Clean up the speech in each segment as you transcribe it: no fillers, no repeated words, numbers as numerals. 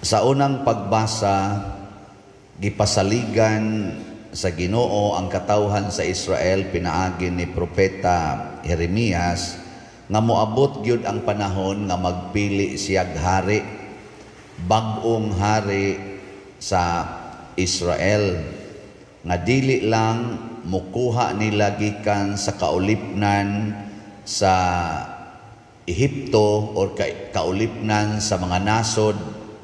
Sa unang pagbasa, gipasaligan sa Ginoo ang katawhan sa Israel pinaagi ni Propeta Jeremias nga moabot gyud ang panahon nga magpili siyag hari, bag-ong hari sa Israel nga dili lang mukuha nila gikan sa kaulipnan sa Ehipto or kaulipnan sa mga nasod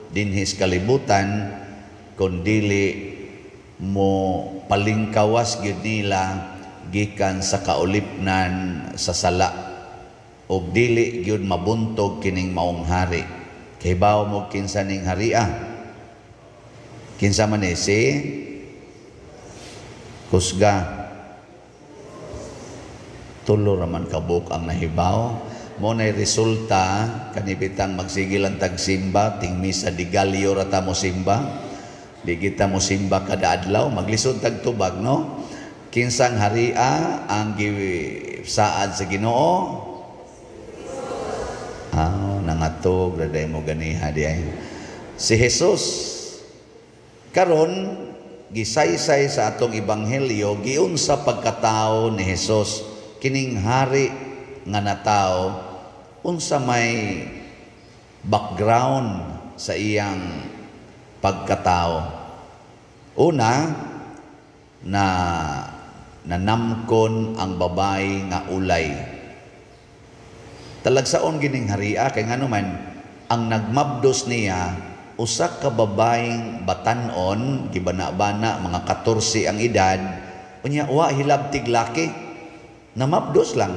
dinhi sa kalibutan, kundili mo palingkawas gyud nila gikan sa kaulipnan sa sala ug dili gyud mabuntog kining maong hari. Kahibaw mo kinsa ning haria? Kinsa man ni si Kusga? Tulo raman kabuk ang nahibaw. Mo nay resulta kanibitang magsigil ang tagsimba, ting misa di galyo ra ta mo simba. Di kita mo simba kada adlaw, maglisod tag tubag, no? Kinsang haria ang gisaad sa Ginoo? Ah, nangatog ra mo ganiha di ay. Si Jesus. Karon gisaysay sa atong ebanghelyo giunsa pagkatao ni Jesus, kining hari nga natawo, unsa may background sa iyang pagkatao. Una, na nanamkon ang babae nga ulay. Talagsaon gining haria kay ngano man ang nagmabdos niya usa ka babaeng batan-on, gibana-bana, mga 14 ang edad, unya wa hilabtig laki, namabdos lang.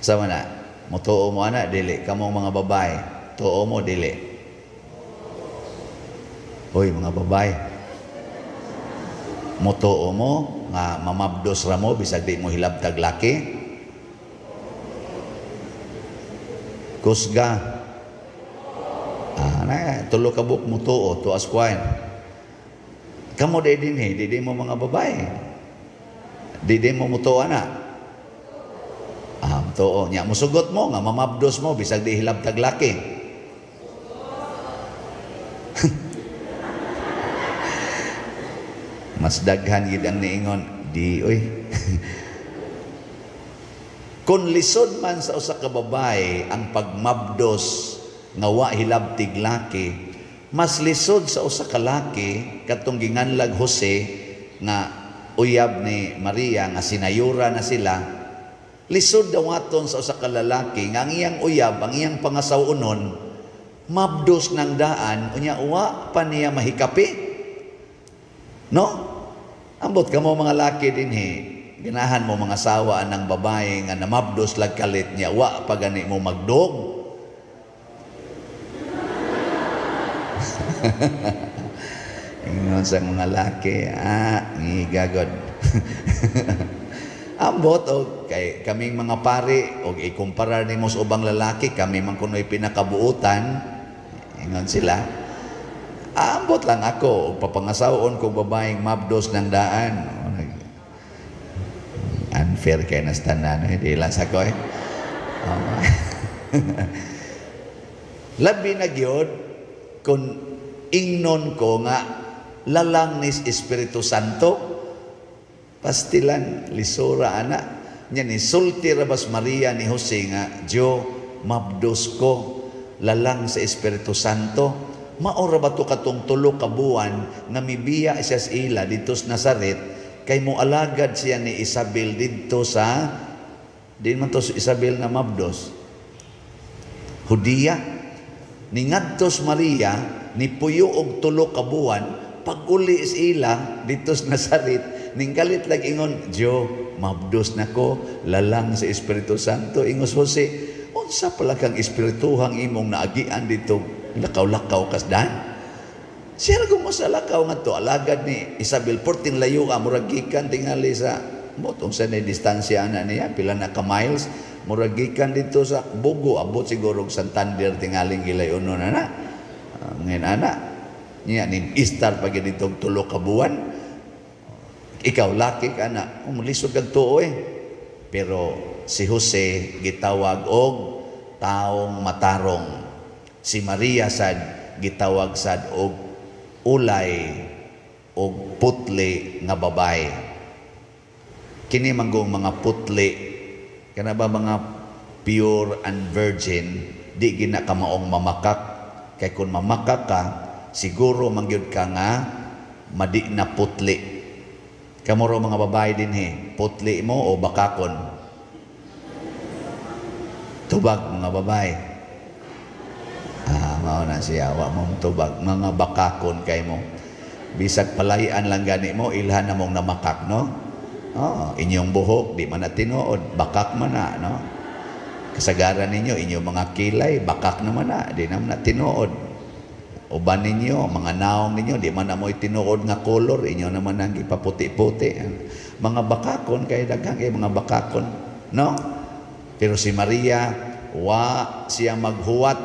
Sama na, mutuo mo ana dili kamong mga babae, tuo mo dili. Hoy mga babae, mutuo mo nga mamabdos ra mo bisag di mo hilabtag laki? Kusga. Ah, na, tulo ka buok mutuo, tuas kwain. Kamo di dinhi, di mo mga babae. Di mo mutuo ana. Ah, mutuo nya musugot mo nga mamabdos mo bisag di hilabtag laki. Mas daghan gid ang niingon di oy. Kung lisod man sa usa ka babae ang pagmabdos nga wa hilabtig laki, mas lisod sa usa ka laki katong ginganlag Jose nga uyab ni Maria nga sinayura na sila. Lisod dawaton sa usa ka lalaki nga ang iyang uyab, ang iyang pangasaw-unon, mabdos ng daan unya wa pa niya mahikapi. No? Ambot kamo mga laki dinhi, ganahan mo mga sawa ng babae nga namabdos lag kalit niya, wa pa gani mo magdog. Ingon sa mga laki, ah, ngigagod. Ambot og kay kaming mga pari og ikumparar nimo sa ubang lalaki, kami man kunoy pinakabuutan. Ingon sila. Ambot lang ako og papangasawon kog babaeng mabdos ng daan. Unfair kay nas tanan, eh, di lang sa ko eh. Labi na gyud kung ingnon ko nga lalang ni Espiritu Santo, pastilan lisura ana nya ni sulti ra bas Maria ni Jose nga Diyo mabdos ko lalang sa Espiritu Santo. Mao ra ba to katong tulo ka buwan nga mibiya siya sa ila didto sa Nazaret kay moalagad siya ni Isabel didto sa din man to si Isabel na mabdos Hudiya. Ningadtos Maria ni puyo og tulo ka buwan, pag-uli sa ila didto sa Nazaret, ninggalit lag ingon, Diyo mabdos nako lalang sa Espiritu Santo. Ingos Jose, unsa pala kang espirituhang imong naagian dito, lakaw-lakaw kasdan? Siya ra sa lakaw nga to alagad ni Isabel, 14 layo ka murag gikan tingali sa motong sa ni distansya ana niya pila na ka miles, murag gikan dito sa Bugo abot siguro og Santander tingaling gilayonon ana. Ngayon ana niya ni istar pag dito tulo ka buwan. Ikaw laki ka na, lisod kag tuo eh. Pero si Jose gitawag og taong matarong. Si Maria sad gitawag sad og ulay og putli nga babae. Kini manggong mga putli kana ba, mga pure and virgin, di gina ka maong mamakak, kay kung mamakak ka, siguro mangyud ka nga madi na putli. Kamo raw mga babae dinhi, putli mo o bakakon? Tubag, mga babae. Ah, mao na siya, wa mo tubag, mga bakakon kay mo. Bisag palayan lang gani mo, ilhan na mong namakak, no? Oh, inyong buhok, di man na tinuod, bakak man na, no? Kasagaran ninyo, inyong mga kilay, bakak naman na, di naman na tinuod. Uban ninyo, mga naong ninyo, di man na mo tinuod nga color, inyo naman ang gipaputi-puti. Mga bakakon, kay daghang kay mga bakakon, no? Pero si Maria, wa siya maghuwat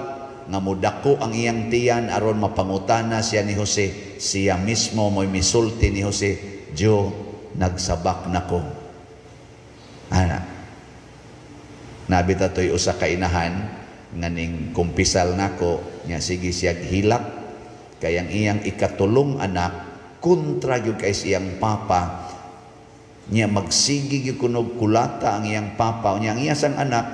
nga mudako ang iyang tiyan aron mapangutana siya ni Jose. Siya mismo mo'y misulti ni Jose, "Diyo, nagsabak nako." Ana. Nabita to'y usa ka inahan nga ning kumpisal nako nya, sige siya hilak kay ang iyang ikatulong anak kontra gyud kay siyang papa niya. Magsige gyud kunog kulata ang iyang papa niya. Ang iya sang anak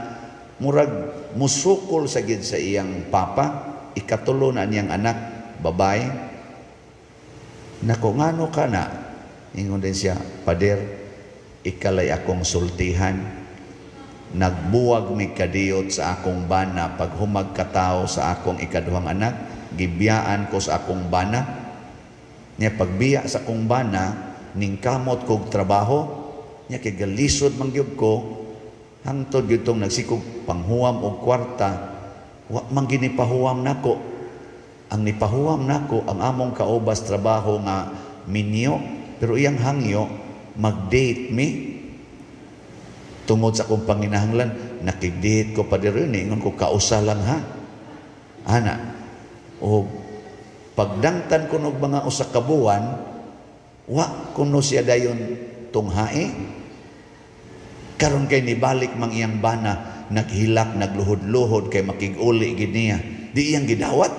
murag musukol sa gid sa iyang papa. Ikatulo na niyang anak babae. "Nako, ngano ka na?" Ingon din siya, "Pader, ikalay akong sultihan. Nagbuwag mi kadiyot sa akong bana. Paghumag katao sa akong ikaduhang anak, gibiyaan ko sa akong bana niya. Pagbiya sa akong bana, ningkamot kog trabaho niya kay galisod man gyud ko hangtod gyud tong nagsikog panghuwam og kwarta. Wa man gini pahuwam nako. Ang nipahuwam nako ang among kaubas trabaho nga minyo, pero iyang hangyo mag-date mi. Tungod sa akong panginahanglan, nakig-date ko pa diri. Ingon ko, 'Kausa lang ha.' Ana o pagdangtan ko og mga usa ka buwan, wa kuno siya dayon tunghae. Karon kay nibalik mang iyang bana, naghilak, nagluhod-luhod kay makig-uli gid niya. Di iyang gidawat.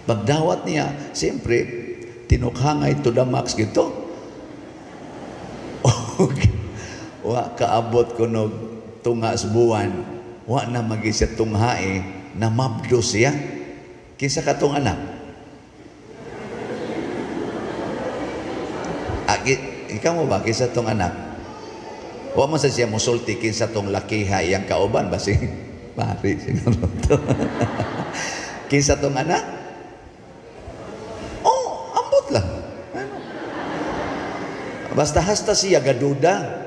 Pagdawat niya, siyempre tinukhangay to the max gito. Wa kaabot kunog tunga sa buwan, wa na magi siya tunghae, namabdo siya. Kinsa katong anak? Ikaw mo ba, kinsa tong anak? Wa man sa siya musulti kinsa tong lakiha iyang kauban, basing pari siguro to. Kinsa tong anak? Oh, ambot lang. Ano? Basta hasta siya gaduda.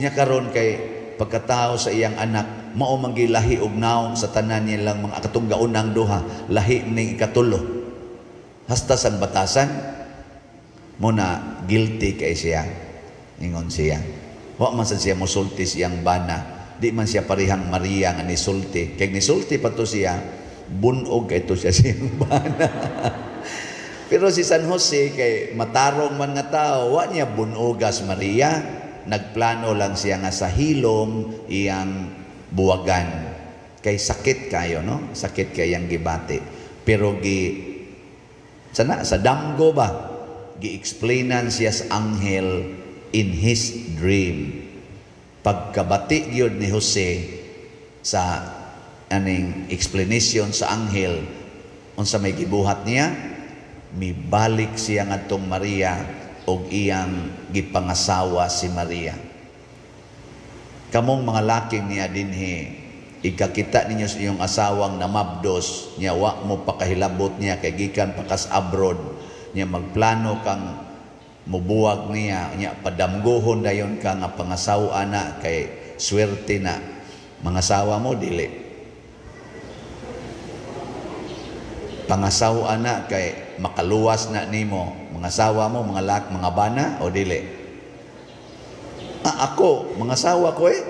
Nya karon kay pagkatao sa iyang anak, mao man gilahi og naong sa tanan nilang mga katong gaunang duha, lahi ning ikatulo. Hasta sang batasan mo na guilty kay siya. Ingon siya. Wa man sad siya musulti sa iyang bana. Di man siya parehang Maria nga nisulti. Kay nisulti pa to siya, bunog kay to siya siyang bana. Pero si San Jose kay matarong man nga tao, wa niya bunogas Maria. Nagplano lang siya nga sa hilom iyang buwagan. Kay sakit kayo, no? Sakit kay iyang gibati. Pero gi sana sa damgo ba, gi-explainan siya sa anghel in his dream. Pagkabati gyud ni Jose sa aning explanation sa anghel, unsa may gibuhat niya? Mibalik siya ngadtong Maria og iyang gipangasawa si Maria. Kamong mga laking niya dinhi, ikakita ninyo sa iyong asawang namabdos niya, wa mo pakahilabot niya kay gikan pa kas abroad niya, magplano kang mubuwag niya niya, padamgohon dayon ka nga pangasawa na kay swerte na mga asawa mo, dili pangasawa na kay makaluwas na nimo, mga asawa mo, mga lak, mga bana o dili? Ah, ako mga asawa ko eh.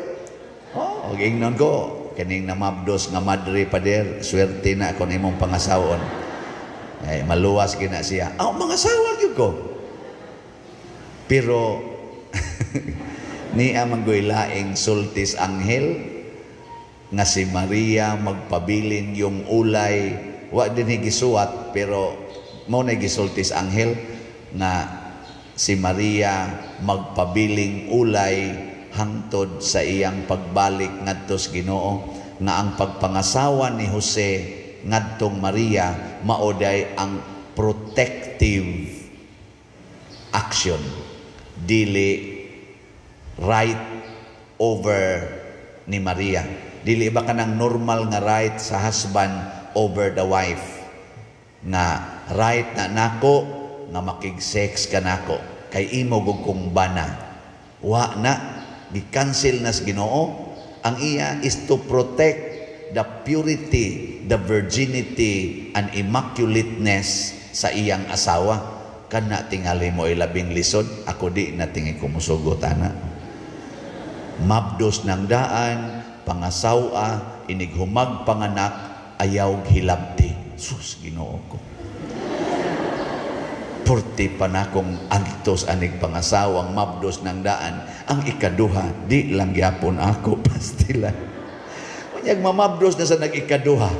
Oh, ingnon ko kining namabdos nga madre, pader, swerte na kon imong pangasawon. Ay, maluwas gina siya. Ah, mga asawa gyud ko. Pero niya manggoy laing sultis anghel. Nga si Maria magpabilin yung ulay, wa din gisuwat, pero mao na gisulti sa anghel nga si Maria magpabiling ulay hangtod sa iyang pagbalik ngadto sa Ginoo, nga ang pagpangasawa ni Jose ngadtong Maria mao day ang protective action, dili right over ni Maria, dili ba kanang normal nga right sa husband over the wife, nga right na nako nga makig-sex ka nako kay imo gud kong bana. Wa na, gi-cancel na sa Ginoo. Ang iya is to protect the purity, the virginity and immaculateness sa iyang asawa. Kana tingali mo ay labing lisod. Ako, di na tingi ko musugot ana. Mabdos ng daan, pangasawa, inighumag panganak, ayaw hilabti. Sus, Ginoo ko. Purti pa na kong antos anig pangasawang mabdos ng daan. Ang ikaduha, di lang gyapon ako pastila. Unyag mamabdos na sa nag-ikaduha.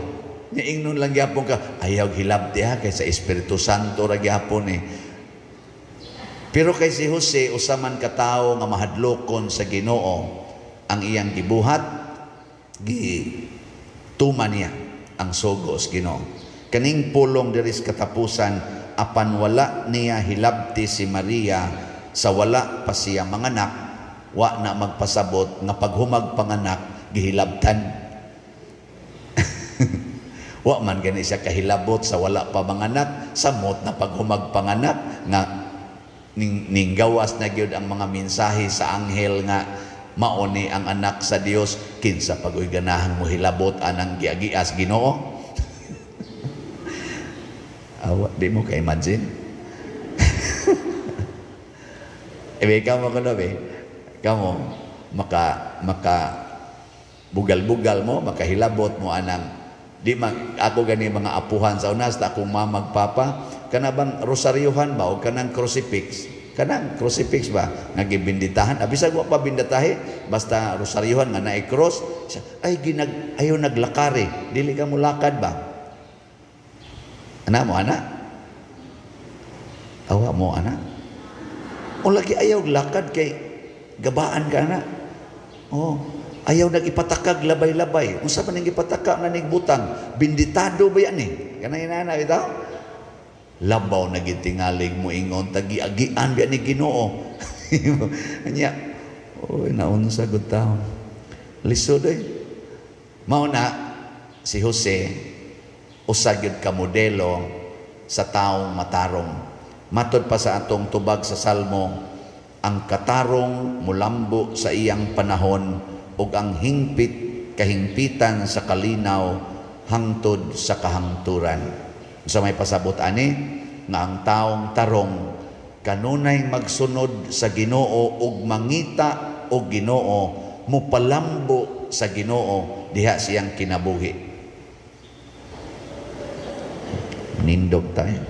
Nya ingnon lang gyapon ka, ayaw hilabti ha, kay sa Espiritu Santo ra gyapon eh. Pero kay si Jose, usa man ka tawo nga mahadlokon sa Ginoo, ang iyang gibuhat, gituma niya ang sugo sa Ginoo. Kaning pulong diri sa katapusan, apan wala niya hilabti si Maria sa wala pa siya manganak, wa na magpasabot nga paghumag panganak gihilabtan. Wa man gani siya kahilabot sa wala pa manganak, samot na paghumag panganak nga ning gawas na gyud ang mga mensahe sa anghel nga mao ni ang anak sa Dios, kinsa pagoy ganahan mo hilabot anang giagias Ginoo. Awa, di mo ka-imagine. Eh, kamo kuno be. Kamo maka maka bugal-bugal mo, makahilabot mo anang di man ako gani mga apuhan sa unas ta akong mama papa, kana bang rosaryuhan ba o kanang crucifix? Kanang crucifix ba nga gibinditahan? Bisag wa pa bindatahi, basta rosaryuhan nga naay cross, ay ginag ayo naglakari, dili ka molakad ba? Ana mo ana? Awa mo ana? O lagi ayaw lakad kay gabaan ka na. Oh, ayaw nag-ipatakag labay-labay. Unsa man ning ipataka na ning butang? Binditado ba yan eh? Kanang inana bitaw? Labaw na gitingalig mo ingon tagi-agian biya ni Ginoo. Anya, oy, naunsa gud taon. Lisod eh. Mao na si Jose usa gyud ka modelo sa taong matarong. Matod pa sa atong tubag sa Salmo, ang katarong mulambo sa iyang panahon ug ang hingpit kahingpitan sa kalinaw hangtod sa kahangturan. Sa may pasabot ani nga ang taong tarong kanunay magsunod sa Ginoo ug mangita og Ginoo, mupalambo sa Ginoo diha siyang kinabuhi. Nindog tayo.